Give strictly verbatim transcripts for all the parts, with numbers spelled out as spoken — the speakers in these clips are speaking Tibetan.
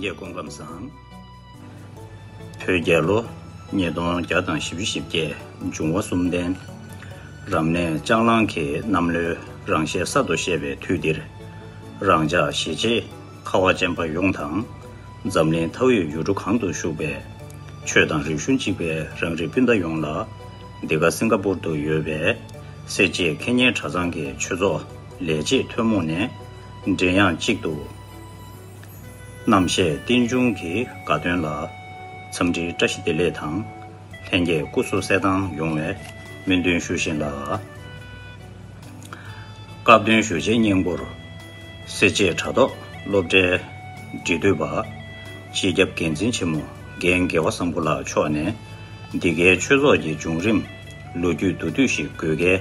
ཡེ་སྐུ་ཁམས་བཟང་། བོད་རྒྱལ་ལོ་ཉིས་སྟོང་བརྒྱ་དང་བཞི་བཅུ་ཞེ་བརྒྱད། འབྱུང་བ་གསུམ་ལྡན། རབ་གནས་ལྕང་གླང་གི་གནམ་ལོའི་རང་ཞལ་གསར་དུ་བཤད་པའི་དུས་འདིར། རང་ཅག་གཞིས་བྱེས་ཁ་བ་ཅན་པ་ཡོངས་དང་། འཛམ་གླིང་མཐའ་དབུས་ཡུལ་གྲུ་གང་དུ་བཞུགས་པའི་ཆོས་དང་རིག་གཞུང་གཅིག་པའི་རང་རིགས་སྤུན་ཟླ་ཡོངས་ལ། འདི་ག་སིང་ག་པུར་དུ་ཡོད་པའི་སེར་བྱེས་ཁེ་གཉེར་གྲྭ་ཚང་གི་ཆོས་ཚོགས་ལས་བྱེད་ཐུན་མོང་ནས་མགྲིན་དབྱངས་གཅིག་ཏུ། རྣམ་བཤད་རྟེན་འབྱུང་གི་དགའ་སྟོན་ལ་འཚམས་འདྲིའི་བཀྲ་ཤིས་བདེ་ལེགས་དང་། ལྷན་རྒྱས་སྐུ་གཟུགས་གསལ་ཐང་ཡོང་བའི་སྨོན་འདུན་ཞུ་བཞིན་ལ། སྐབས་དོན་ཞུ་བྱའི་སྙིང་པོར། སེར་བྱེས་དྲ་ཐོག་སློབ་གྲྭའི་འབྲེལ་མཐུད་པ། སྤྱི་ཁྱབ་འགན་འཛིན་ཆེན་མོ་རྒན་དགེ་བ་བཟང་པོ་ལགས་མཆོག་ནས། འདི་གའི་ཆོས་ཚོགས་ཀྱི་བྱུང་རིམ་ལོ་རྒྱུས་མདོར་བསྡུས་ཤིག་དགོས་གལ་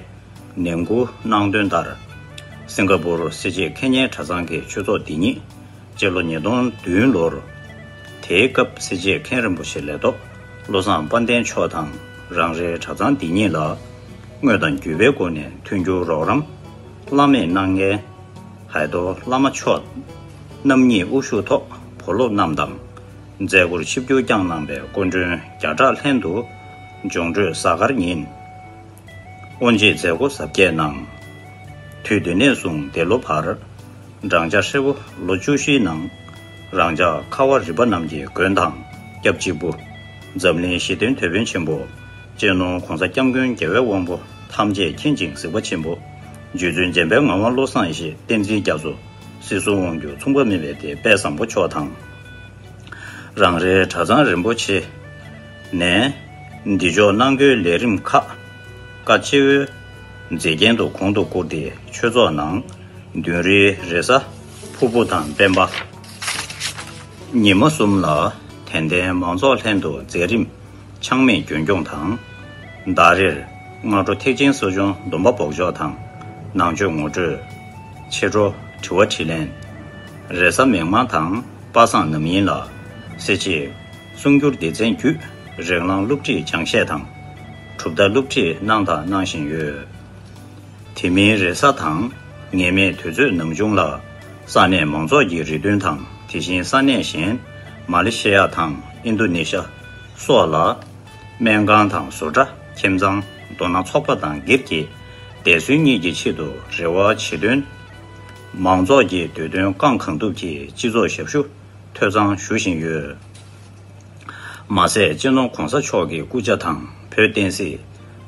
ནན་སྐུལ་གནང་དོན་ལྟར། སིང་ག་པུར་སེར་བྱེས་ཁེ་གཉེར་གྲྭ་ཚང་གི་ཆོས་ཚོགས་འདི་ཉིད་སྤྱི་ལོ་ཉིས་སྟོང་བདུན་ལོར། དེའི་སྐབས་སེར་བྱེས་མཁན་རིན་པོ་ཆེ་ལས་ཐོག་བློ་བཟང་དཔལ་ལྡན་མཆོག་དང་རང་རེའི་གྲྭ་ཚང་འདི་ཉིད་ལ་དངོས་དང་བརྒྱུད་པའི་སྒོ་ནས་མཐུན་འགྱུར་རོགས་རམ་བླ་མེད་གནང་མཁན་ཧའེ་ཏོ་བླ་མ་མཆོག་རྣམ་གཉིས་དབུ་བཞུགས་ཐོག་བུ་སློབ་རྣམས་དང་མཛད་སྒོར་ཆིབས་བསྒྱུར་བསྐྱངས་གནང་པའི་སྐུ་མགྲོན་བརྒྱ་ཕྲག་ལྷན་དུ་འབྱུང་འཕྲོད་གཟའ་སྐར་ཉིན། དབུ་འབྱེད་མཛད་སྒོ་གཟབ་རྒྱས་གནང་། དུས་དེ་ནས་བཟུང་འདས་ལོ་བར། བགྲང་བྱ་ཧྲིལ་པོ་ལོ་བཅུ་བཞིའི་ནང་། རང་ཅག་ཁ་བ་རི་པ་རྣམས་ཀྱི་མགོན་དང་སྐྱབས་གཅིག་པུ། འཛམ་གླིང་ཞི་བདེའི་དེད་དཔོན་ཆེན་པོ། སྤྱི་ནོར་༸གོང་ས་༸སྐྱབས་མགོན་རྒྱལ་བའི་དབང་པོ་ཐམས་ཅད་མཁྱེན་ཅིང་གཟིགས་པ་ཆེན་པོ། རྗེ་བཙུན་འཇམ་དཔལ་ངག་དབང་བློ་བཟང་ཡེ་ཤེས་བསྟན་འཛིན་རྒྱ་མཚོ། སྲིད་གསུམ་དབང་སྒྱུར་མཚུངས་པ་མེད་པའི་དེད་དཔོན་བཟང་པོ་མཆོག་དང་། རང་རེའི་གྲྭ་ཚང་རིན་པོ་ཆེ་ནས་འདི་ཕྱོགས་གནང་སྒོའི་ལས་རིམ་ཁག་བཀའ་སྤྱི་བའི་མཛེས་རྒྱན་དུ་གོང་དུ་བཀུར་ཏེ་ཆོས་ཚོགས་ནང་མདུན་རིའི་རེ་ས་ཕུར་བུ་དང་སྤེན་པ། ཉི་མ་གསུམ་ལ་དད་ལྡན་མང་ཚོགས་ལྷན་དུ་མཛད་རིམ་ཆག་མེད་རྒྱུན་སྐྱོང་དང་། ཟླ་རེར་སྔ་དྲོ་ཐེག་ཆེན་གསོ་སྦྱོང་སྡོམ་པ་འབོགས་ཆོག་དང་། ནང་ཆོས་ངོ་སྤྲོད། ཕྱི་དྲོ་དྲི་བ་དྲིས་ལན། རེས་གཟའ་མིག་དམར་དང་པ་སངས་ནམ་ཡིན་ལ། སེར་བྱེས་གསུང་སྒྱུར་སྡེ་ཚན་བརྒྱུད་རིགས་ལམ་སློབ་ཁྲིད་སྦྱང་བཤད་དང་། གྲུབ་མཐའ་སློབ་ཁྲིད་གནང་དང་གནང་བཞིན་ཡོད། དེ་མིན་རེས་གཟའ་དང་ངེས་མེད་དུས་ཚོད་ནམ་བྱུང་ལ། ས་གནས་མང་ཚོགས་ཀྱི་རེ་འདུན་དང་། དེ་བཞིན་ས་གནས་གཞན་མ་ལེ་ཤི་ཡ་དང་ཨིན་རྡུ་ནེ་ཤི་ཡ་སོགས་ལ། སྨན་ཁང་དང་བཟོ་གྲྭ། ཁྱིམ་ཚང་། མདོར་ན་ཚོགས་པ་དང་སྒེར་གྱི་འདས་གསོན་གཉིས་ཀྱི་ཆེད་དུ་རེ་བ་ཆེ་འདོན། མང་ཚོགས་ཀྱི་འདོད་དོན་བསྐང་གང་ཐུབ་ཀྱིས་སྤྱི་ཚོགས་ཞབས་ཞུ་ཐོས་ཚང་ཞུ་བཞིན་ཡོད། མ་ཟད་སྤྱི་ནོར་༸གོང་ས་མཆོག་གི་སྐུ་ཕྱྭ་དང་བོད་བསྟན་སྲིད།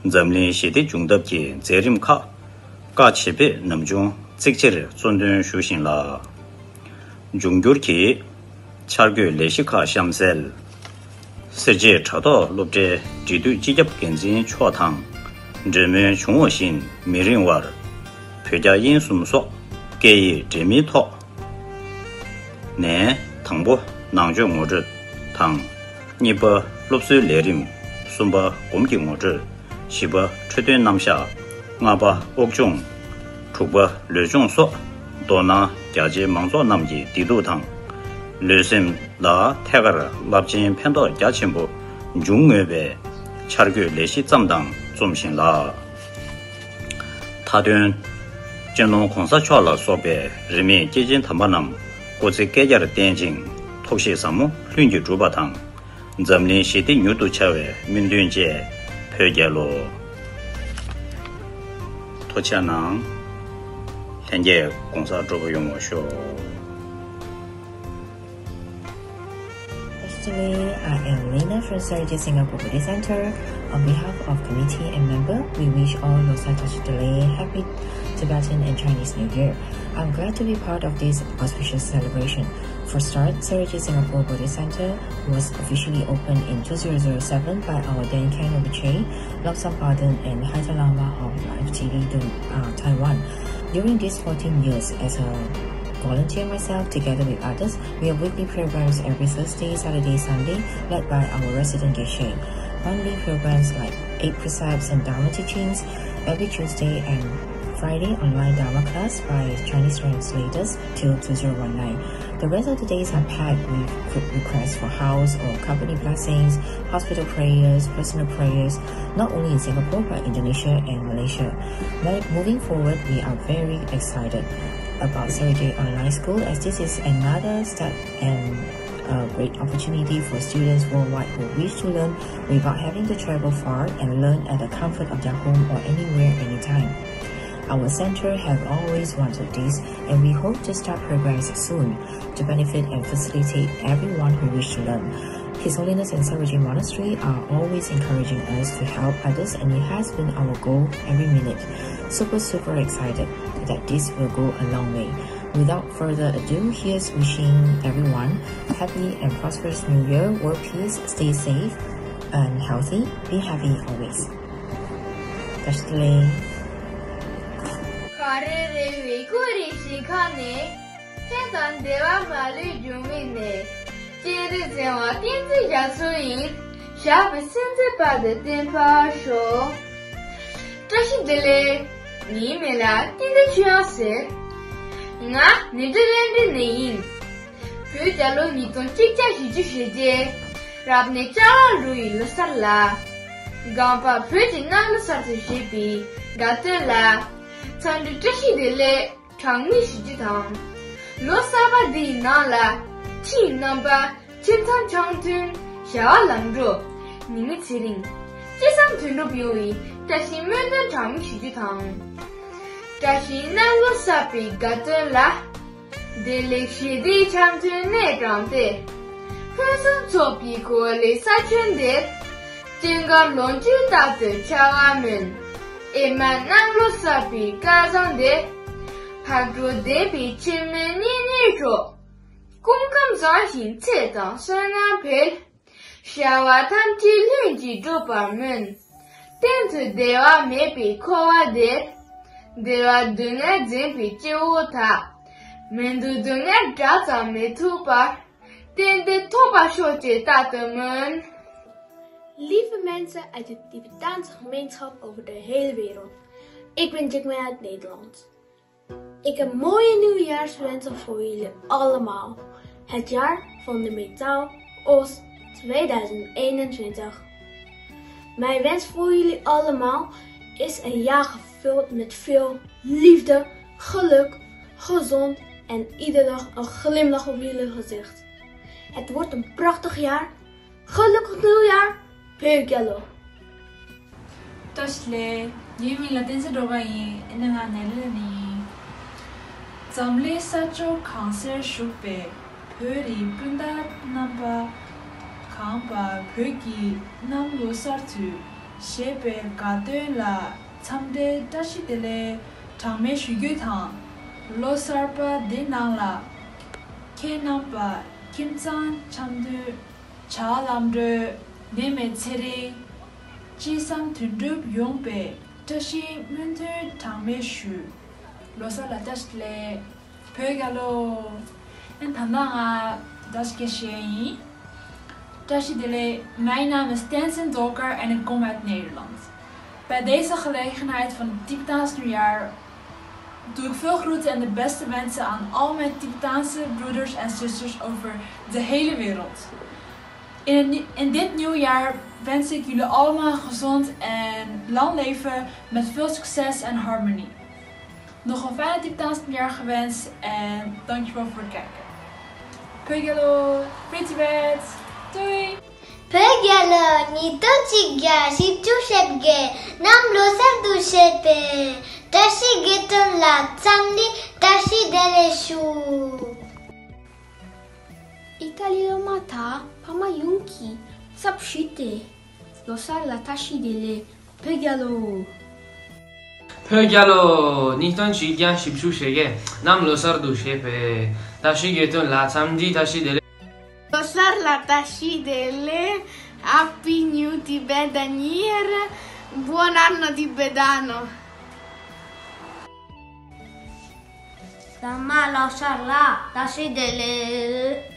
འཛམ་གླིང་ཞི་བདེ་འབྱུང་ཐབས་ཀྱི་མཛད་རིམ་ཁག་བཀའ་བྱེད་ཕེབས་ནམ་བྱུང་གཙིགས་ཆེར་གཙོ་འདོན་ཞུ་བཞིན་ལ། འབྱུང་འགྱུར་གྱི་འཆར་འགོད་ལས་གཞི་ཁག་གཤམ་གསལ། སེར་བྱེས་དྲ་ཐོག་སློབ་གྲྭའི་འབྲེལ་མཐུད་སྤྱི་ཁྱབ་འགན་འཛིན་མཆོག་དང་། འབྲེལ་མོལ་བྱུང་བ་བཞིན་མི་རིང་བར། བོད་རྒྱ་དབྱིན་གསུམ་སོགས་སྐད་ཡིག་འབྲེལ་མིའི་ཐོག་ནས། དང་པོ་ནང་ཆོས་ངོ་སྤྲོད་དང་། གཉིས་པ་སློབ་གསོའི་ལས་རིམ། གསུམ་པ་སྒོམ་གྱི་ངོ་སྤྲོད། བཞི་པ་འཕྲོད་བསྟེན་རྣམ་གཞག། ལྔ་པ་དབུགས་སྦྱོང་། དྲུག་པ་ལུས་སྦྱོང་སོགས། མདོར་ན་རྒྱ་ཆེའི་མང་ཚོགས་རྣམས་ཀྱི་བདེ་སྡུག་དང་། ལུས་སེམས་ལ་ཐད་ཀར་རླབས་ཆེན་ཕན་ཐོགས་རྒྱ་ཆེན་པོ་འབྱུང་ངེས་པའི་འཆར་འགོད་ལས་གཞི་བརྩམས་དང་རྩོམ་བཞིན་ལགས། མཐའ་དོན། སྤྱི་ནོར་༸གོང་ས་མཆོག་ལ་སོགས་པའི་རིས་མེད་སྐྱེས་ཆེན་དམ་པ་རྣམས་སྐུ་ཚེ་བསྐལ་བརྒྱར་བརྟན་ཅིང་ཐུགས་བཞེད་ཟབ་མོ་ལྷུན་གྱིས་གྲུབ་པ་དང་། འཛམ་གླིང་ཞི་བདེ་མྱུར་དུ་འཆར་བའི་སྨོན་འདུན་བཅས་བོད་རྒྱལ་ལོ། ཐུགས་རྗེ་གནང་། ལྷན་རྒྱས་དགོང་གཟར་སྤྲོ་པོ་ཡོང་བ་ཤོག། Today, I am Lena from Sergey Singapore Buddhist Center. On behalf of committee and member, we wish all Losar Tashitale happy Tibetan and Chinese New Year. I'm glad to be part of this auspicious celebration. For start, Sergey Singapore Buddhist Center was officially opened in two thousand seven by our then Khenpo Rinpoche, Lobsang Paden, and Haida Lama of Live T V to uh, Taiwan. During these fourteen years, as a volunteer myself, together with others, we have weekly programs every Thursday, Saturday, Sunday, led by our resident Geshe. Monthly programs like eight precepts and Dharma teachings, every Tuesday and Friday online Dharma class by Chinese translators till two thousand nineteen. The rest of the days are packed with re- requests for house or company blessings, hospital prayers, personal prayers, not only in Singapore but Indonesia and Malaysia. Mo- moving forward, we are very excited about Sergey Online School as this is another step and A great opportunity for students worldwide who wish to learn without having to travel far and learn at the comfort of their home or anywhere, anytime. Our center have always wanted this, and we hope to start programs soon to benefit and facilitate everyone who wish to learn. His Holiness and Saint Regine Monastery are always encouraging us to help others, and it has been our goal every minute. Super, super excited that this will go a long way. Without further ado, here's wishing everyone happy and prosperous New Year, world peace, stay safe and healthy, be happy always. བཀྲ་ཤིས་བདེ་ལེགས། ཤར་རི་རི་བོའི་སྐོར་རི་ཞིང་ཁམས་ནས། ཕན་དང་བདེ་བ་མ་ལུས་འབྱུང་བའི་གནས། སྤྱན་རས་གཟིགས་དབང་བསྟན་འཛིན་རྒྱ་མཚོ་ཡི། ཞབས་པད་སྲིད་མཐའི་བར་དུ་བརྟན་པར་ཤོག་བཀྲ་ཤིས་བདེ་ལེགས། ངའི་མིང་ལ་བསྟན་འཛིན་ཆོས་དབྱངས་ཟེར། ང་ནེ་ཐར་ལེན་ཌི་ནས་ཡིན། བོད་རྒྱལ་ལོ་ཉིས་སྟོང་གཅིག་བརྒྱ་བཞི་བཅུ་ཞེ་བརྒྱད། རབ་གནས་ལྕགས་ལྷག་འབྲུག་ཡི་ལོ་གསར་ལ། གངས་པ་བོད་ཀྱི་གནམ་ལོ་གསར་དུ་བཞད་པའི་དགའ་སྟོན་ལ། འཚམས་འདྲི་བཀྲ་ཤིས་བདེ་ལེགས་གྲངས་མེད་ཞུ་རྒྱུ་དང་། ལོ་གསར་པ་འདིའི་ནང་ལ་ཁྱེད་རྣམ་པ་ཁྱིམ་ཚང་འཆམ་མཐུན། བྱ་བ་ལམ་འགྲོ། ཉི་མའི་ཚེ་རིང་། ཅི་བསམ་དོན་འགྲུབ་ཡོང་བའི་བཀྲ་ཤིས་སྨོན་འདུན་གྲངས་མེད་ཞུ་རྒྱུ་དང་། བཀྲ་ཤིས་གནམ་ལོ་གསར་པའི་དགའ་སྟོན་ལ། བདེ་ལེགས་ཞི་བདེའི་འཆམ་མཐུན་གནས་དྲངས་ཏེ། ཕུན་སུམ་ཚོགས་པའི་གོ་ལའི་ས་ཁྱོན་འདིར། སྐྱེ་རྒ་ལོངས་སྤྱོད་རྟག་ཏུ་འཆར་བར་སྨོན། ཨེ་མ་གནམ་ལོ་གསར་པའི་སྐལ་བཟང་འདིར། ཕག་གྲུ་ལྡན་པའི་ཁྱིམ་མི་གཉེན་ཉེ་མཆོག་སྐུ་ཁམས་བཟང་ཞིང་ཚེ་དང་བསོད་ནམས་འཕེལ། བྱ་བ་ཐམས་ཅད་ལྷུན་གྱིས་འགྲུབ་པར་སྨོན། གཏན་དུ་བདེ་བ་མེད་པའི་འཁོར་བ་འདིར། བདེ་བ་སྡུག་བསྔལ་འཛིན་པའི་སྐྱེ་བོ་དག་མི་འདོད་སྡུག་བསྔལ་འདྲ་ཙམ་མི་ཐུབ་པར། གཏན་བདེ་ཐོབ་པར་ཤོག་ཅེས་རྟག་ཏུ་སྨོན། Lieve mensen uit de Tibetaanse gemeenschap over de hele wereld. Ik ben Jigme uit Nederland. Ik heb mooie nieuwjaarswensen voor jullie allemaal. Het jaar van de metaal Os tweeduizend eenentwintig. Mijn wens voor jullie allemaal is een jaar gevuld met veel liefde, geluk, gezond en iedere dag een glimlach op jullie gezicht. Het wordt een prachtig jaar. Gelukkig nieuwjaar. བོད་རྒྱལ་ལོ། བཀྲ་ཤིས་བདེ་ལེགས། ངའི་མིང་ལ་བསྟན་འཛིན་སྒྲོལ་དཀར་ཡིན། ཨ་ནི་ང་ནེ་ཐར་ལེན་ཌི་ནས་ཡིན། འཛམ་གླིང་ས་ཕྱོགས་གང་སར་བཞུགས་པའི་བོད་རིགས་སྤུན་ཟླ་རྣམ་པ། གངས་པ་བོད་ཀྱི་གནམ་ལོ་གསར་དུ་བཞད་པའི་དགའ་སྟོན་ལ་འཚམས་འདྲི་བཀྲ་ཤིས་བདེ་ལེགས་གྲངས་མེད་ཞུ་རྒྱུ་དང་། ལོ་གསར་པ་འདི་ནང་ལ་ཁྱེད་རྣམ་པ་ཁྱིམ་ཚང་འཆམ་མཐུན། བྱ་བ་ལམ་འགྲོ། ནད་མེད་ཚེ་རིང་། ཅི་བསམ་དོན་འགྲུབ་ཡོང་བའི་བཀྲ་ཤིས་སྨོན་འདུན་གྲངས་མེད་ཞུ། ལོ་གསར་ལ་བཀྲ་ཤིས་བདེ་ལེགས། བོད་རྒྱལ་ལོ། ཨན་ད་ལྟ་ང་བཀྲ་ཤིས་བདེ་ལེགས་ཡིན། བཀྲ་ཤིས་བདེ་ལེགས། Mijn naam is Tensen Dolkar en ik kom uit Nederland. Bij deze gelegenheid van het Tibetaans Nieuwjaar doe ik veel groeten en de beste wensen aan al mijn Tibetaanse broeders en zusters over de hele wereld. In, het, nie- in dit nieuwjaar wens ik jullie allemaal gezond en lang leven met veel succes en harmonie. Nog een fijne Tibetaans Nieuwjaar gewenst en dankjewel voor het kijken. Pögelo, Pretty Bad, doei! བོད་རྒྱལ་ལོ། ཉིས་སྟོང་གཅིག་བརྒྱ་བཞི་བཅུ་ཞེ་བརྒྱད། གནམ་ལོ་གསར་དུ་བཞད་པའི་བཀྲ་ཤིས་དགའ་སྟོན་ལ་འཚམས་འདྲི་བཀྲ་ཤིས་བདེ་ལེགས་ཞུ། ཨི་ཏཱ་ལི་སློབ་མ་དང་ཕ་མ་ཡོངས་ཀྱི་ཚབ་ཞུས་ཏེ། ལོ་གསར་ལ་བཀྲ་ཤིས་བདེ་ལེགས། བོད་རྒྱལ་ལོ། བོད་རྒྱལ་ལོ། ཉིས་སྟོང་གཅིག་བརྒྱ་བཞི་བཅུ་ཞེ་བརྒྱད། གནམ་ལོ་གསར་དུ་བཞད་པའི་བཀྲ་ཤིས་དགའ་སྟོན་ལ་འཚམས་འདྲི་བཀྲ་ཤིས་བདེ་ལེགས། ལོ་གསར་ལ་བཀྲ་ཤིས་བདེ་ལེགས། Happy New Tibetan Year. Buon anno tibetano. ཚང་མ་ལོ་གསར་ལ་བཀྲ་ཤིས་བདེ་ལེགས།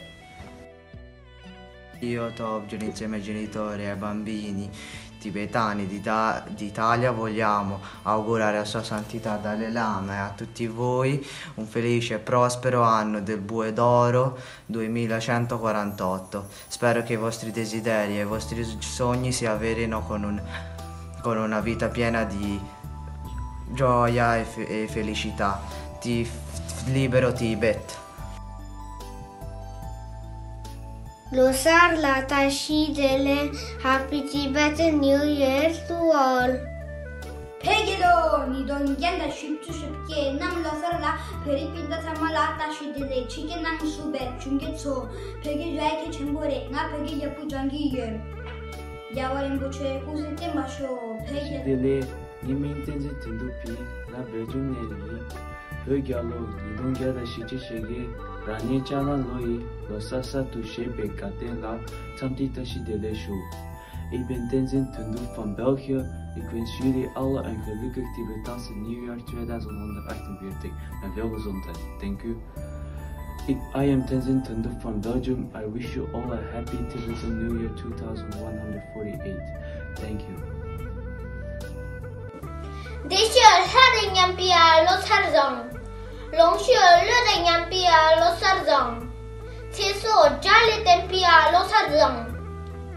Io, top genitore e genitore e bambini tibetani d'Ita- d'Italia, vogliamo augurare la sua santità Dalai Lama e a tutti voi un felice e prospero anno del Bue d'Oro duemilacentoquarantotto. Spero che i vostri desideri e i vostri sogni si avverino con un- con una vita piena di gioia e fe- e felicità. Ti- libero Tibet. ལོ་གསར་ལ་བཀྲ་ཤིས་བདེ་ལེགས། Happy Tibetan New Year to all. བོད་རྒྱལ་ལོ། ཉིས་སྟོང་བརྒྱ་དང་བཞི་བཅུ་ཞེ་བརྒྱད། གནམ་ལོ་གསར་ལ་བོད་རིགས་སྤུན་ཟླ་ཚང་མ་ལ་བཀྲ་ཤིས་བདེ་ལེགས། ཕྱི་རྒྱལ་ནང་བཞུགས་པའི་གཞོན་སྐྱེས་ཚོ། བོད་སྐད་ཡག་གི་ཆེན་པོ་རེད། ང་བོད་སྐད་ཡག་པོ་སྦྱང་གི་ཡོད། རྒྱལ་བ་རིན་པོ་ཆེ་སྐུ་ཚེ་བརྟན་པར་ཤོག་བོད་རྒྱལ། བདེ་ལེགས། ངའི་མིང་བསྟན་འཛིན་དོན་གྲུབ་ཡིན། ང་སྦེལ་ཇམ་ནས་ཡིན། བོད་རྒྱལ་ལོ། ཉིས་སྟོང་བརྒྱ་དང་བཞི་བཅུ་ཞེ་བརྒྱད། རང་ཉིད་ལྕགས་གླང་ལོ་ཡི་ལོ་གསར་གསར་དུ་བཞད་པའི་དགའ་སྟོན་ལ་འཚམས་འདྲི་བཀྲ་ཤིས་བདེ་ལེགས་ཞུ། Ich bin Tenzin Tunduf von Belgien. Ich wünsche Ihnen allen ein glückliches Tibetanisches Neujahr zweitausendeinundachtundvierzig. Eine Wohlgesundheit. Thank you. It, I am Tenzin Tunduf from Belgium. I wish you all a happy Tibetan New Year two thousand one hundred forty-eight. Thank you. བདེ་སྐྱིད་ལྷ་དང་མཉམ་པའི་ལོ་གསར་བཟང་། ལོངས་སྤྱོད་བློ་དང་མཉམ་པའི་ལོ་གསར་བཟང་། ཚེ་སྲོག་དགྲ་ལས་བརྟན་པའི་ལོ་གསར་བཟང་།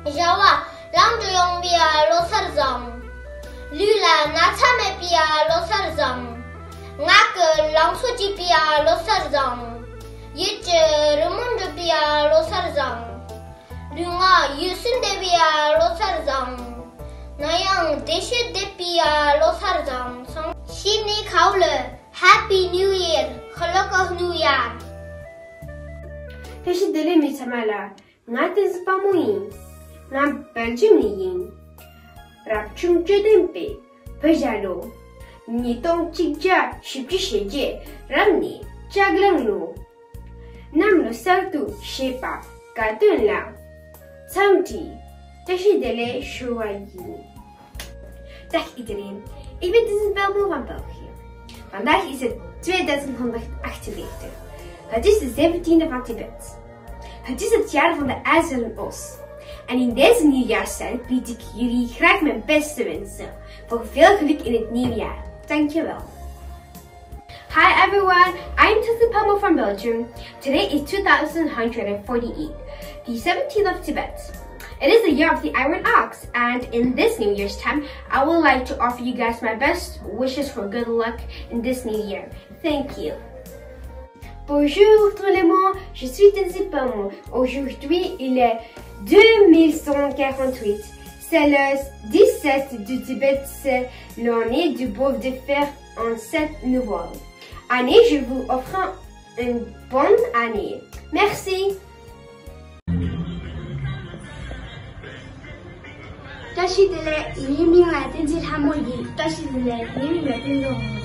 བྱ་བ་ལམ་འགྲོ་ཡོང་བའི་ལོ་གསར་བཟང་། ལུས་ལ་ན་ཚ་མེད་པའི་ལོ་གསར་བཟང་། ངག་གི་ལང་ཚོ་སྐྱིད་པའི་ལོ་གསར་བཟང་། ཡིད་ཀྱི་རི་མོ་འགྲུབ་པའི་ལོ་གསར་བཟང་། ལུས་ངག་ཡིད་གསུམ་བདེ་བའི་ལོ་གསར་བཟང་། ནམ་ཡང་བདེ་སྐྱིད་ལྡན་པའི་ལོ་གསར་བཟང་སོང་། ཤིན་ནི་ཁའུ་ལ། Happy New Year. ཧ་ལོ་ཀ་ནུ་ཡ། བཀྲ་ཤིས་བདེ་ལེགས་མི་ཚང་མ་ལ། ང་བསྟན་འཛིན་དཔའ་མོ་ཡིན། ང་སྦེལ་ཇམ་ནས་ཡིན། རབ་བྱུང་བཅུ་བདུན་པའི་བོད་རྒྱལ་ལོ། ཉིས་སྟོང་གཅིག་བརྒྱ་བཞི་བཅུ་ཞེ་བརྒྱད་རབ་གནས་ལྕགས་གླང་ལོ། གནམ་ལོ་གསར་དུ་བཞད་པའི་དགའ་སྟོན་ལ་འཚམས་འདྲི་བཀྲ་ཤིས་བདེ་ལེགས་ཞུ་བ་ཡིན། Dag iedereen, ik ben Tenzin Belmo van België. Vandaag is het tweeduizend honderdachtennegentig. Het is de zeventiende van Tibet. Het is het jaar van de IJzeren Os. En in deze nieuwjaarstijd bied ik jullie graag mijn beste wensen voor veel geluk in het nieuwe jaar. Dankjewel. Hi everyone, I'm Tessa Palmer from Belgium. Today is two thousand one hundred forty-eight, the seventeenth of Tibet. It is the year of the Iron Ox, and in this New Year's time, I would like to offer you guys my best wishes for good luck in this new year. Thank you. Bonjour tout le monde, je suis Tenzin Palmer. Aujourd'hui, il est deux mille cent quarante-huit. C'est le dix-sept du Tibet, c'est l'année du bœuf de fer en cette nouvelle année. Je vous offre une bonne année. Merci. བཀྲ་ཤིས་བདེ་ལེགས། ངའི་མིང་ལ་བསྟན་འཛིན་ལྷ་མོ་ཡིན། བཀྲ་ཤིས་བདེ་ལེགས། ངའི་མིང་ལ་བསྟན་འཛིན་ལྷ་མོ་ཡིན།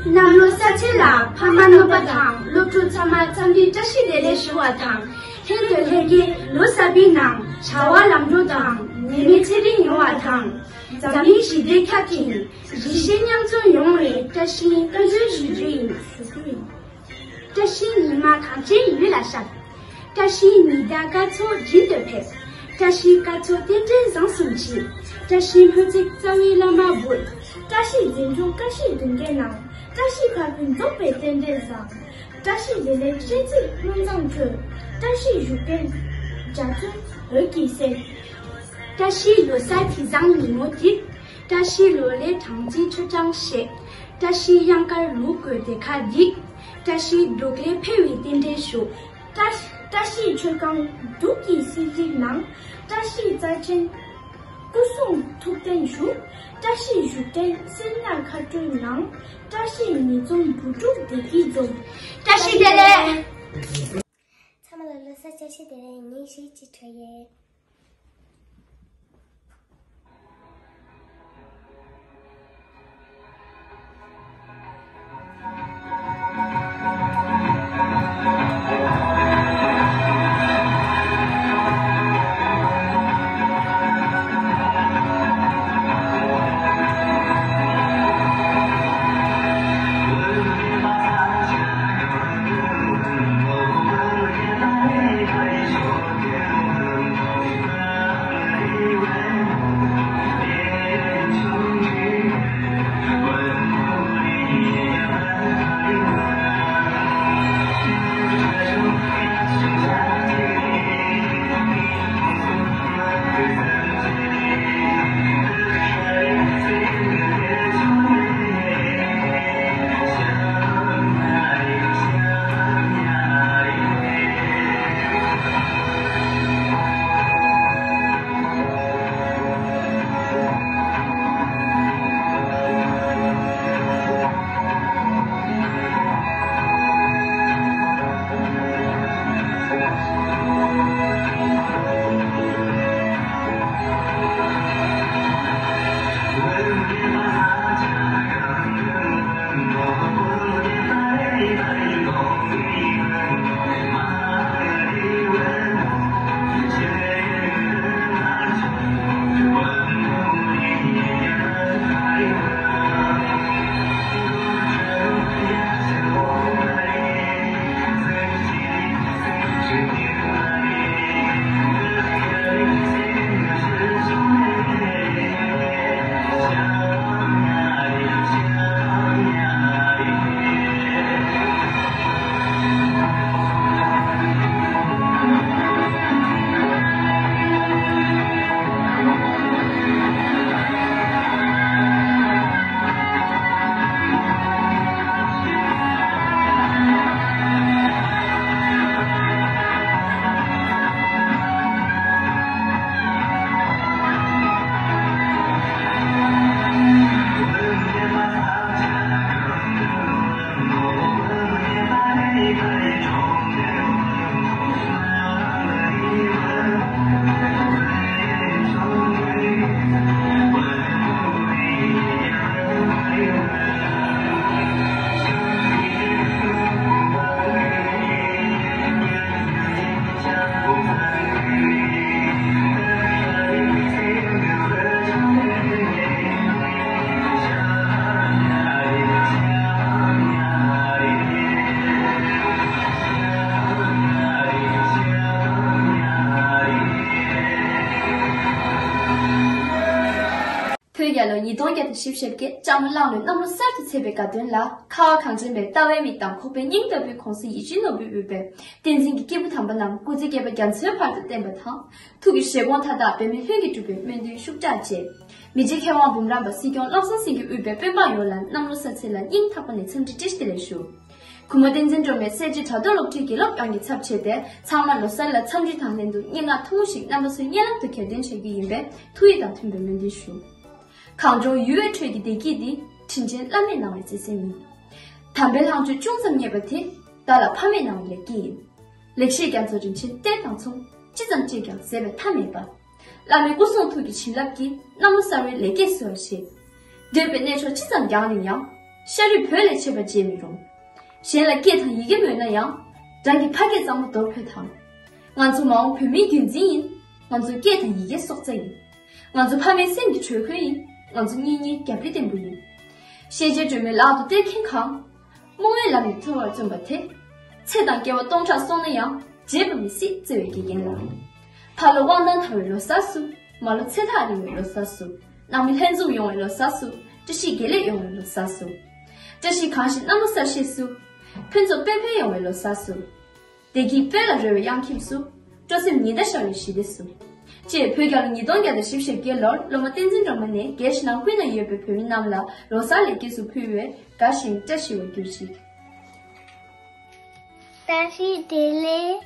གནམ་ལོ་གསར་ཚེས་ལ་ཕ་མ་རྣམ་པ་དང་སློབ་ཕྲུག་ཚང་མ་འཚམས་འདྲི་བཀྲ་ཤིས་བདེ་ལེགས་ཞུ་བ་དང་། ལྷན་དུ་ལྷན་རྒྱས་ལོ་གསར་པའི་ནང་བྱ་བ་ལམ་འགྲོ་དང་ནད་མེད་ཚེ་རིང་ཡོང་བ་དང་། འཛམ་གླིང་ཞི་བདེ་ཁྱབ་ཅིང་། གཞིས་བྱེས་མཉམ་འཛོམས་ཡོང་བའི་བཀྲ་ཤིས་སྨོན་འདུན་ཞུ་རྒྱུ་ཡིན། བཀྲ་ཤིས་ཉི་མ་གངས་ཅན་ཡུལ་ལ་ཤར། བཀྲ་ཤིས་ཉི་ཟླ་སྐར་ཚོགས་བཞིན་དུ་ཕེབས། བཀྲ་ཤིས་སྐར་ཚོགས་རྟེན་འབྲེལ་བཟང་གསུམ་མཆིས། བཀྲ་ཤིས་སྨོན་ཚིག་རྩ་བའི་བླ་མ་འབོད། བཀྲ་ཤིས་འཛིན་སྐྱོང་བཀྲ་ཤིས་སྡུག་བསྔལ་ནང་། བཀྲ་ཤིས་ཕ་བུ་འཛོམས་པའི་རྟེན་འབྲེལ་བཟང་། བཀྲ་ཤིས་བདེ་ལེགས་བཤད་ཚིག་སྨོན་མཚམས་གྲོལ། བཀྲ་ཤིས་བཞུགས་གདན་འཇའ་ཚོན་འོད་ཀྱིས་གསལ། བཀྲ་ཤིས་ལོ་གསར་དུས་བཟང་ཉིན་མོ་འདིར། བཀྲ་ཤིས་ལོ་ལེགས་གྲངས་ཀྱི་ཆོས་ཀྱང་བཤད། བཀྲ་ཤིས་གཡང་དཀར་ལུག་གུ་དེ་ཁ་བསྒྲིགས། བཀྲ་ཤིས་འབྲོག་ལས་འཕེལ་བའི་རྟེན་འབྲེལ་ཞུ། བཀྲ་བཀྲ་ཤིས་ཆོས་ཁང་འབྲུག་གི་གསེར་གཟིགས་ནང་། བཀྲ་ཤིས་རྩ་ཆེན་སྐུ་གསུང་ཐུགས་རྟེན་བཞུགས། བཀྲ་ཤིས་བཞུགས་གདན་སེར་ཉ་མཁའ་འགྲོའི་ནང་། བཀྲ་ཤིས་ཉིས་འཛོམས་བུ་ཕྲུག་བདེ་སྐྱིད་འཛོམས། བཀྲ་ཤིས་བདེ་ལེགས། ཚང་མ་ལ་ལོ་གསར་བཀྲ་ཤིས་བདེ་ལེགས། ཉིན་ཞིག་ཅིག་འཕྲད་ཡོད། བོད་རྒྱལ་ལོ་ཉིས་སྟོང་བརྒྱ་དང་བཞི་བཅུ་ཞེ་བརྒྱད། ལྕགས་མོ་གླང་ལོའི་གནམ་ལོ་གསར་དུ་ཚེས་པའི་དགའ་སྟོན་ལ། ཁ་བ་གངས་ཅན་པའི་ལྟ་བའི་མིག་དང་ཁོག་པའི་སྙིང་ལྟ་བུའི་གོང་ས་ཡིད་བཞིན་ནོར་བུས་དབུས་པའི་བསྟན་འཛིན་གྱི་སྐྱེས་བུ་དམ་པ་རྣམས་སྐུ་ཚེ་བསྐལ་པ་རྒྱ་མཚོའི་བར་དུ་བརྟན་པ་དང་། ཐུགས་ཀྱི་བཞེད་དགོངས་མཐའ་དག་འབད་མེད་ལྷུན་གྱིས་གྲུབ་པའི་སྨོན་འདུན་ཤུགས་དྲག་བཅས། མི་རྗེ་མཁས་དབང་འབུམ་རམས་པ་སྲིད་སྐྱོང་བློ་བཟང་སེང་གེས་དབུས་པའི་དཔོན་འབངས་ཡོངས་ལ་གནམ་ལོ་གསར་ཚེས་ལ་སྙིང་ཐག་པ་ནས་འཚམས་འདྲི་བཀྲ་ཤིས་བདེ་ལེགས་ཞུ། གུས་མོ་བསྟན་འཛིན་སྒྲོལ་མའི་གསལ་བྱེད་དྲ་ཐོག་སློབ་ཁྲིད་དགེ་སློབ་ཡོངས་ཀྱི་ཚབ་བྱས་ཏེ། ཚང་མར་ལོ་གསར་ལ་འཚམས་འདྲི་དང་ལྷན་དུ་སྙན་ངག་ཐུང་ངུ་ཞིག་རྣམ་པ་ཚོའི་སྙན་ལམ་དུ་གྱེར་འདོན་བྱ་རྒྱུ་ཡིན་པས། ཐུགས་ཡིད་དང་མཐུན་པའི་སྨོན་འདུན་ཞུ། གངས་ལྗོངས་ཡུལ་བའི་ཁྲོད་ཀྱི་བདེ་སྐྱིད་འདི། དྲིན་ཅན་བླ་མས་གནང་བའི་བརྩེ་སེམས་ཡིན། དམ་པའི་ལྷག་མཆོད་ཅུང་ཙམ་རྙེད་པ་དེ། བདག་ལ་ཕ་མས་གནང་བའི་ལེགས་སྐྱེས་ཡིན། ལེགས་བཤད་རྒྱ་མཚོ་རིན་ཆེན་གཏེར་དང་མཚུངས། ཅི་ཙམ་སྤྱད་ཀྱང་ཟད་པའི་མཐའ་མེད་པ། བླ་མའི་སྐུ་གསུང་ཐུགས་ཀྱི་བྱིན་རླབས་ཀྱིས། གནམ་ལོ་གསར་བའི་ལེགས་སྐྱེས་གསོལ་བར་བཞེས། འདོད་པའི་གནས་མཆོག་ཅི་ཙམ་རྒྱང་རིང་ཡང་། ཤ་རུས་བོད་ལས་ཆད་པ་བརྗེད་མི་རུང་། གཞན་ལ་སྐད་དང་ཡི་གེ་མོས་ན་ཡང་། རང་གི་ཕ་སྐད་གཙང་མ་མདོར་བོས་དང་། ང་ཚོ་མ་འོངས་བོད་མིའི་རྒྱུན་འཛིན་ཡིན། ང་ཚོའི་སྐད་དང་ཡི་གེ་སྲོག་རྩ་ཡིན། ང་ཚོ་ཕ་མའི་སེམས་ཀྱི་དྲོད་ཁོལ་ཡིན། ང་ཚོ་གཉེན་ཉེའི་རྒྱབ་རི་བརྟན་པོ་ཡིན། ཤེས་བྱའི་སྒྲོན་མེ་ལག་ཏུ་གཏེར་མཁན་གང་། རྨོངས་པའི་ལམ་ནས་ཐར་བར་བརྩོན་པ་དེ། ཚེ་དང་སྐྱེ་བ་སྟོང་ཕྲག་སོང་ན་ཡང་། བརྗེད་པ་མི་སྲིད་བརྩེ་བའི་དགེ་རྒན་ལགས། ཕ་ལོ་དབང་ཐང་དར་བའི་ལོ་གསར་སུ། མ་ལོ་ཚེ་ཐག་རིང་བའི་ལོ་གསར་སུ། ནང་མི་ལྷན་འཛོམས་ཡོང་བའི་ལོ་གསར་སུ། བཀྲ་ཤིས་དགེ་ལེགས་ཡོང་བའི་ལོ་གསར་སུ། བཀྲ་ཤིས་གང་ཞིག་གནམ་ལོ་གསར་བཞེས་སུ། ཕུན་ཚོགས་དཔལ་འཕེལ་ཡོང་བའི་ལོ་གསར་སུ། བདེ་སྐྱིད་དཔལ་ལ་རོལ་བའི་གཡང་ཁྱིམ་སུ། སྤྲོ་སེམས་ཉི་ཟླ་ཤར་བའི་ཞི་བདེ་སུ། ཅེས་བོད་རྒྱལ་ལོ་ཉིས་སྟོང་བརྒྱ་དང་བཞི་བཅུ་ཞེ་བརྒྱད་ལོར་སློབ་མ་བསྟན་འཛིན་སྒྲོལ་མ་ནས་རྒྱལ་ཕྱི་ནང་ཀུན་ན་ཡོད་པའི་བོད་མི་རྣམས་ལ་ལོ་གསར་ལེགས་སྐྱེས་སུ་ཕུལ་བས། དགའ་ཞིང་བཀྲ་ཤིས་པར་གྱུར་ཅིག། Tashi Delek,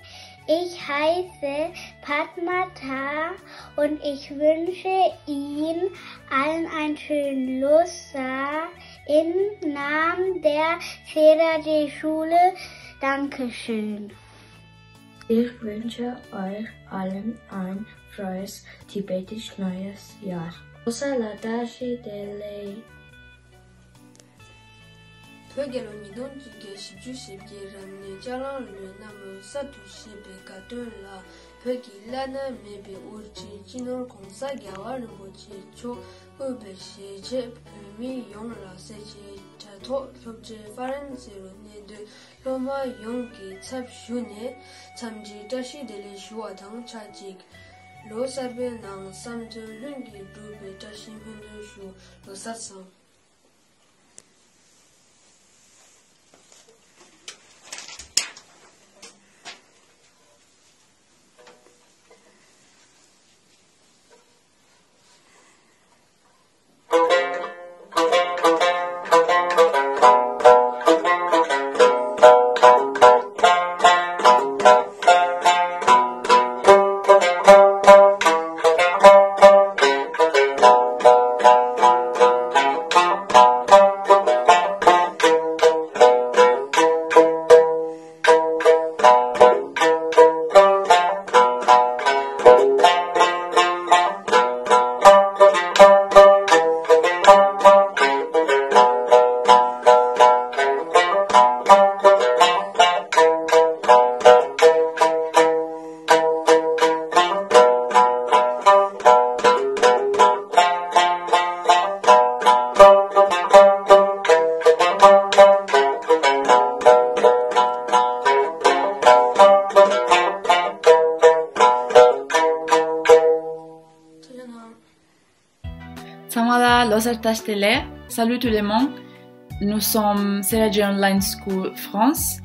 ich heiße Padmata und ich wünsche Ihnen allen einen schönen Losar im Namen der Seraje Schule. Dankeschön. Ich wünsche euch allen ein frohes tibetisch neues Jahr. Losa Ladashi Delek. བོད་རྒྱལ་ལོ་ཉིས་སྟོང་གཅིག་བརྒྱ་བཞི་བཅུ་ཞེ་བརྒྱད་རབ་གནས་ལྕགས་གླང་ལོའི་གནམ་ལོ་གསར་དུ་བཞད་པའི་དགའ་སྟོན་ལ། བོད་ཀྱི་བླ་ན་མེད་པའི་དབུ་ཁྲིད་སྤྱི་ནོར་༸གོང་ས་༸རྒྱལ་བ་རིན་པོ་ཆེ་མཆོག་དབུས་པའི་གཞིས་བྱེས་བོད་མི་ཡོངས་ལ་གསལ་བྱེད་དྲ་ཐོག་སློབ་གྲྭའི་ཧྥ་རན་སི་རུ་གནས་སྡོད་སློབ་མ་ཡོངས་ཀྱི་ཚབ་ཞུས་ནས་འཚམས་འདྲི་བཀྲ་ཤིས་བདེ་ལེགས་ཞུ་བ་དང་ཆབས་ཅིག། ལོ་གསར་པའི་ནང་བསམ་དོན་ལྷུན་གྱིས་འགྲུབ་པའི་བཀྲ་ཤིས་སྨོན་འདུན་ཞུ། ལོ་གསར་བཟང་། Salut tout le monde. Nous sommes Seragi Online School France.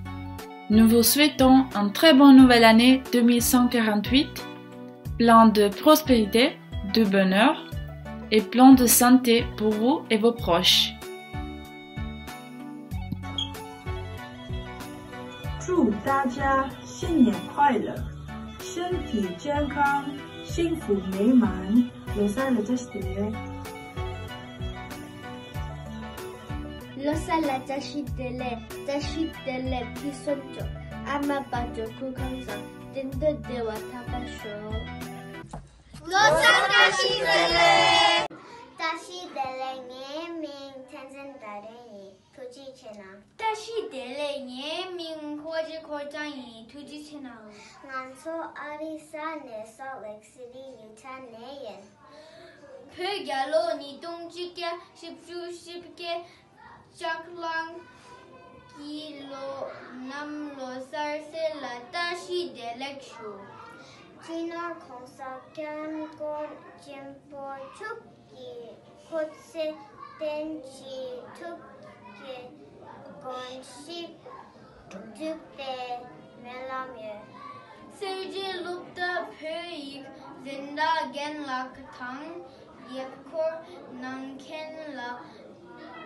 Nous vous souhaitons une très bonne nouvelle année deux mille cent quarante-huit, plein de prospérité, de bonheur et plein de santé pour vous et vos proches. 祝大家新年快乐，身体健康，幸福美满。 ལོ་གསར་ལ་བཀྲ་ཤིས་བདེ་ལེགས། ལོ་གསར་ལ་བཀྲ་ཤིས་བདེ་ལེགས། བཀྲ་ཤིས་བདེ་ལེགས་ཕུན་སུམ་ཚོགས། ཨ་མ་དཔལ་འབྱོར་སྐུ་ཁམས་བཟང་། དེང་དུས་བདེ་བ་ཐར་པར་ཤོག་ལོ་གསར་བཀྲ་ཤིས་བདེ་ལེགས། བཀྲ་ཤིས་བདེ་ལེགས། ངའི་མིང་ཐན་ཚན་དར་རིང་ཡིན། ཐུགས་རྗེ་ཆེ་གནང་། བཀྲ་ཤིས་བདེ་ལེགས། ངའི་མིང་ཧོ་ཇི་ཁོ་ཅང་ཡིན། ཐུགས་རྗེ་ཆེ་གནང་། ང་ཚོ་ཨ་རི་ས་ནས་སོལ་ལེག་སི་ཊི་ཡུ་ཊ་ནས་ཡིན། བོད་རྒྱལ་ལོ་ཉིས་སྟོང་གཅིག་བརྒྱ་བཞི་བཅུ་ཞེ་བརྒྱད་ལྕགས་གླང་གི་ལོ་གནམ་ལོ་གསར་ཚེས་ལ་བཀྲ་ཤིས་བདེ་ལེགས་ཞུ། སྤྱི་ནོར་༸གོང་ས་༸སྐྱབས་མགོན་ཆེན་པོ་མཆོག་གི་སྐུ་ཚེ་བརྟན་ཅིང་ཐུགས་ཀྱི་དགོངས་གཞི་འགྲུབ་པའི་སྨོན་ལམ་ཡོད། སེར་བྱེས་སློབ་གྲྭ་བོད་ཡིག་འཛིན་གྲྭ་རྒན་ལགས་དང་། ཡབ་འཁོར་ནང་མཁན་ལ་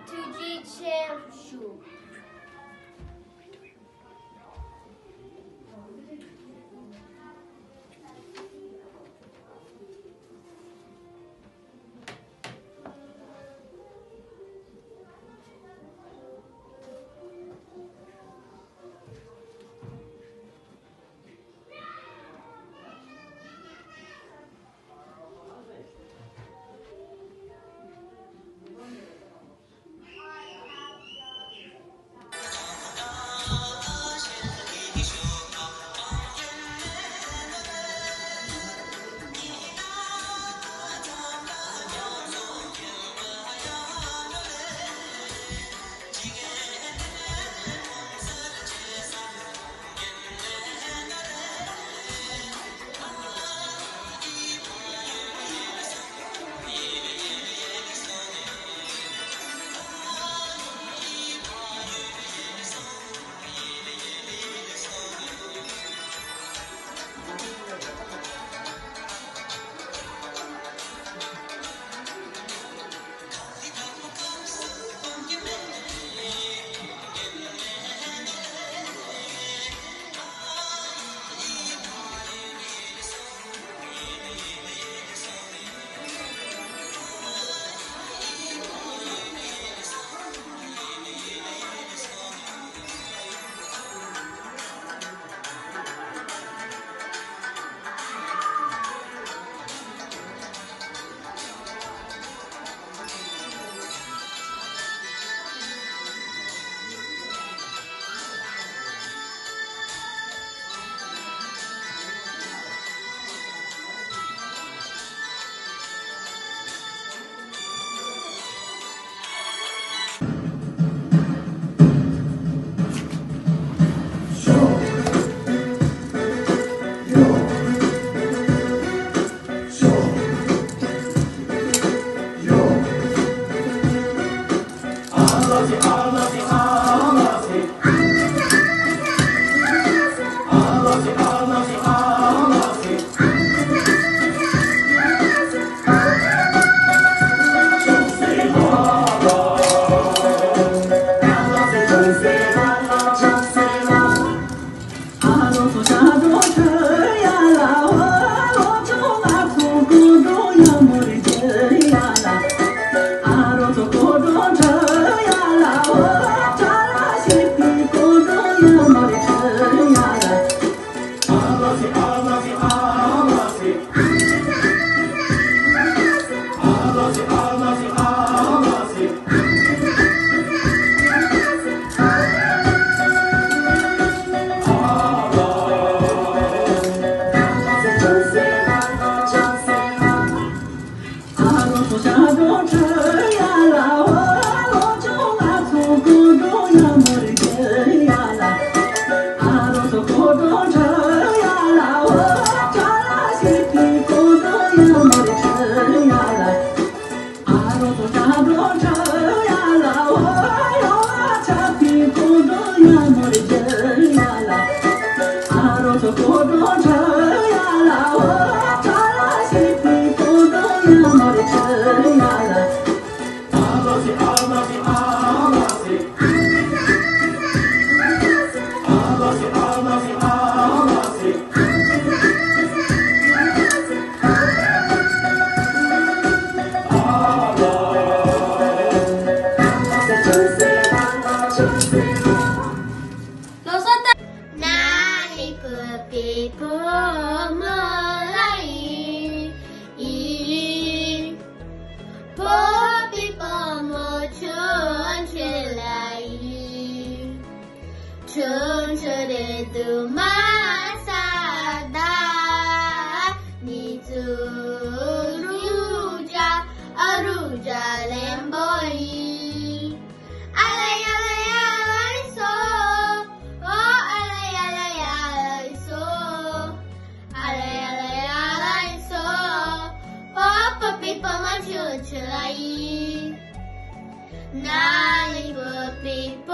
ཐུགས་རྗེ་ཆེ་ཞུ། ཆུང་ཆུང་རེད་འདུག་མ་ས་ད། ནི་ཙུ་རུ་ཅ་ཨ་རུ་ཅ་ལེན་པོ་ཡིན། ཨ་ལ་ཡ་ལ་ཡ་ལ་ཡི་སོ། ཨོ་ཨ་ལ་ཡ་ལ་ཡ་ལ་ཡི་སོ། ཨ་ལ་ཡ་ལ་ཡ་ལ་ཡི་སོ། ཨོ་པ་པི་པ་མ་ཆུ་ཆུ་ལ་ཡི། ན་ལི་པ་པི་པ་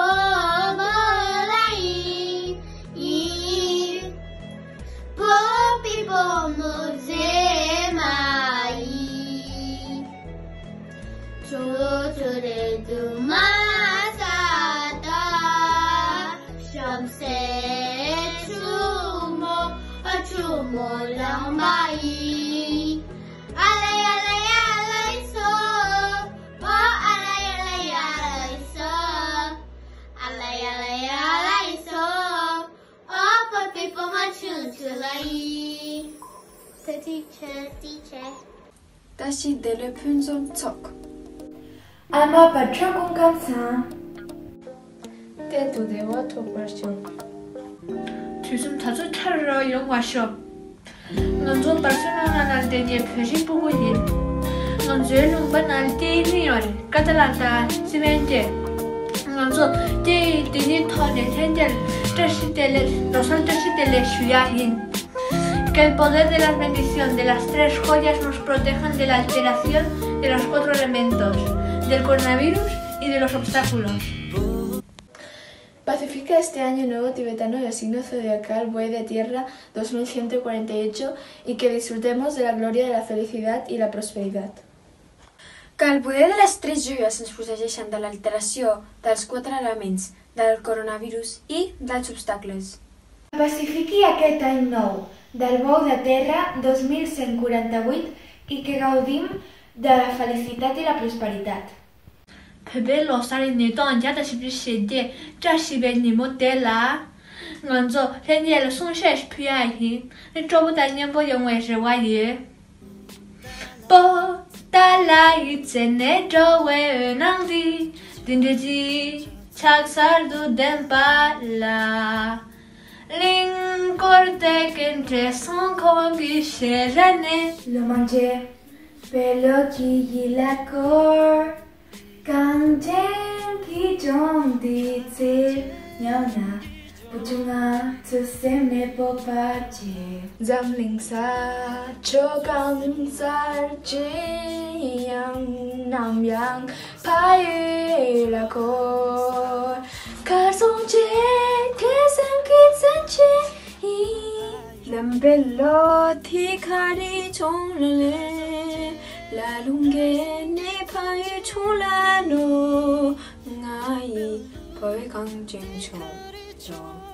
མ་ལ་ཡི། ཡི། པ་པི་པ་མ་ཛེ་མ་ཡི། ཆུ་ཆུ་རེད་འདུག་མ་ས་ད། ཤམ་སེ་ཆུ་མོ་ཨ་ཆུ་མོ་ལང་མ་ཡི། ཨ་ལ་ཡ་ལ་ཡ་ལ་ཡི་སོ། ཨོ་ཨ་ལ་ཡ་ལ་ཡ་ལ་ཡི་སོ། ཨ་ལ་ཡ་ལ་ཡ་ལ་ཡི་སོ། ཨོ་པ་པི་པ་མ་ཆུ་ཆུ་ལ་ཡི། ད་ཅི་ཆེ་ཅི་ཆེ། བཀྲ་ཤིས་བདེ་ལེགས་ཕུན་སུམ་ཚོགས། ཨ་མ་བག་ཁྲ་སྐུ་ཁམས་བཟང་། གཏན་དུ་བདེ་བ་ཐོབ་པར་ཤོག་དུས་གསུམ་དག་ཚོགས་ཁྱབ་རོགས་ཡོང་བར་ཤོག་ང་ཚོ་བར་སོ་ནང་ན་ནང་བསྡད་མཁན་བོད་རིགས་སྤུ་གུ་ཡིན། ང་ཚོའི་ལུང་པ་ནང་སྐད་ཡིག་མི་ཡོད་རེད། ཀ་ཏ་ལ་ཏ་སི་མན་ཏེ། ང་ཚོ་སྐད་ཡིག་འདི་གཉིས་ཐོག་ནས་ལྷན་རྒྱས་བཀྲ་ཤིས་བདེ་ལེགས། ལོ་གསར་བཀྲ་ཤིས་བདེ་ལེགས་ཞུ་ཡ་ཡིན། Que el poder de las bendiciones, de las tres joyas nos protejan de las alteraciones, de los cuatro elementos, del coronavirus y de los obstáculos. Pacifica este año nuevo tibetano y asigna zodiacal Buey de Tierra dos mil ciento cuarenta y ocho y que disfrutemos de la gloria de la felicidad y la prosperidad. Que el poder de las tres joyas ens protegeixen de l'alteració dels quatre elements, del coronavirus i dels obstacles. Pacifiqui aquest any nou del Bou de Terra dos mil cent quaranta-vuit i que gaudim de la felicitat i la prosperitat. བོད་པའི་ལོ་གསར་ཉིས་སྟོང་བརྒྱ་དང་བཞི་བཅུ་ཞེ་བརྒྱད་བཀྲ་ཤིས་པའི་ཉིན་མོ་དེ་ལ། ང་ཚོ་ལྷན་རྒྱས་ལ་གསུང་བཤད་ཕུལ་ཡ་ཡིན། ནི་སྤྲོ་པོ་དང་སྙན་པོ་ཡོང་བའི་རེ་བ་ཡོད། པོ་ཏཱ་ལ་ཡི་རྩེ་ནས་འགྲོ་བའི་འོད་སྣང་འདི། འདི་འདྲའི་ཅིག་ཆགས་ཚར་དུ་ལྡན་པ་ལ། གླིང་སྐོར་དེ་ཀན་བྲེ་སོང་ཁོང་གི་ཞལ་ར་ནས། ལོ་མང་རྗེས། བོད་ལོ་གི་ཡིད་ལ་སྐོར། གངས་ཅན་གྱི་ལྗོངས་འདིའི་རྩེར་ཉལ་ན། བུ་ཆུང་ང་ཚོའི་སེམས་ནས་སྤོབས་པ་སྐྱེ། འཛམ་གླིང་ས་ཕྱོགས་གང་སར་ཅི་ཡང་ནམ་ཡང་ཕ་ཡུལ་ལ་འཁོར། གར་སོང་བྱས་ཁྱེད་སེམས་ཀྱི་མཚན་ཅི་ཡིན། ལམ་བེ་ལོ་ཐི་ཁ་རི་ཆུང་ལ་ལེ། ལ་ལུང་གེ་ནེ་ཕ་ཡུལ་ཆུང་ལ་ནོ། ང་ཡི་ཕ་ཡུལ་གངས་ཅན་ལྗོངས།